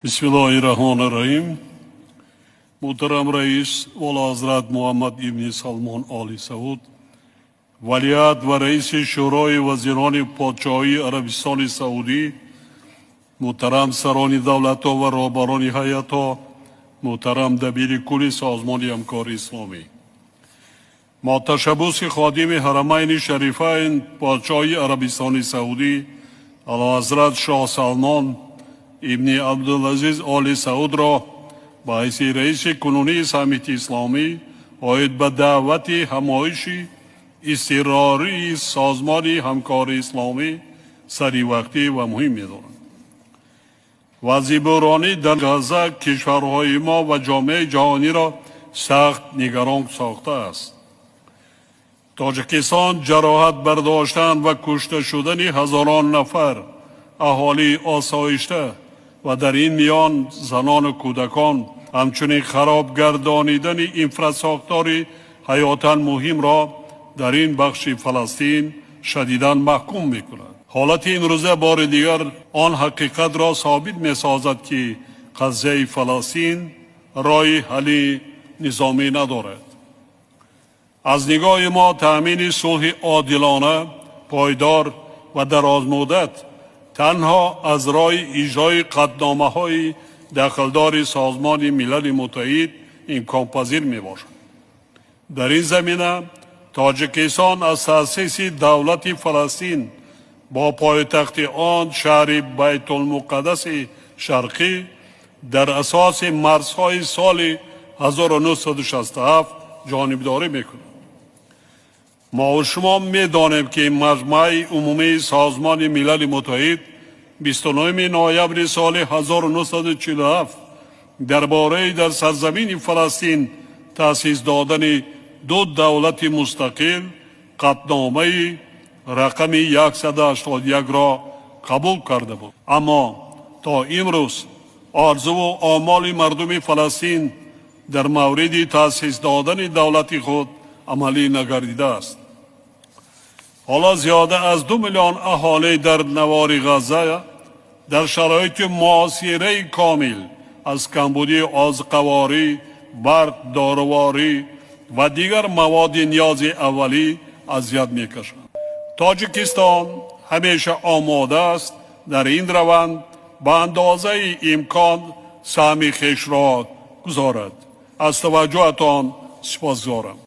Бисмиллоҳи раҳмони раҳим. Муҳтарам раис, Олиҳазрат Муҳаммад ибни Салмон Оли Сауд, валиаҳд ва раиси Шӯрои вазирони Подшоҳии Арабистони Саудӣ, муҳтарам сарони давлатҳо ва роҳбарони ҳайатҳо, муҳтарам дабири кулли Созмони Ҳамкории Исломӣ. Мо ташаббуси ходими Ҳарамайни Шарифайн, Подшоҳии Арабистони Саудӣ, Олиҳазрат Шоҳ Салмон ибни Абдулазиз Оли Саудро ба ҳайси раиси кунунии Саммити Исломӣ оид ба даъвати ҳамоиши изтирории Созмони Ҳамкории Исломӣ саривақтӣ ва муҳим медонам. Вазъи буҳронӣ дар Ғазза кишварҳои мо ва ҷомеаи ҷаҳониро сахт нигарон сохтааст. Тоҷикистон ҷароҳат бардоштан ва кушта шудани ҳазорон нафар аҳолии осоишта ва дар ин миён занону кӯдакон, ҳамчунин хароб гардонидани инфрасохтори ҳаётан муҳимро дар ин бахши Фаластин шадидан маҳкум мекунад. Ҳолати имрӯза бори дигар он ҳақиқатро собит месозад, ки қазияи Фаластин роҳи ҳалли низомӣ надорад. Аз нигоҳи мо таъмини сулҳи одилона, пойдор ва дарозмуддат танҳо аз роҳи иҷрои қатъномаҳои дахлдори Созмони Милали Муттаҳид имконпазир мебошад. Дар ин замина Тоҷикистон аз таъсиси давлати Фаластин бо пойтахти он шаҳри Байтулмуқаддаси Шарқӣ дар асоси марзҳои соли 1967 ҷонибдорӣ мекунад. Мо шумо медонем, ки Маҷмаи Умумии Созмони Милали Муттаҳид 29 ноябри соли 1947 дар бораи дар сарзамини Фаластин таъсис додани ду давлати мустақил қатъномаи рақами 181-ро қабул карда буд. Аммо то имрӯз орзуву омоли мардуми Фаластин дар мавриди таъсис додани давлати худ амалӣ нагардидааст. Ҳоло зиёда аз 2 миллион аҳолӣ дар навори Ғазза дар шароити муҳосираи комил аз камбудии озуқаворӣ, барқ, доруворӣ ва дигар маводи ниёзи аввалӣ азият мекашанд. Тоҷикистон ҳамеша омода аст дар ин раванд ба андозаи имкон саҳми хешро гузорад. Аз таваҷҷӯҳатон сипосгузорам.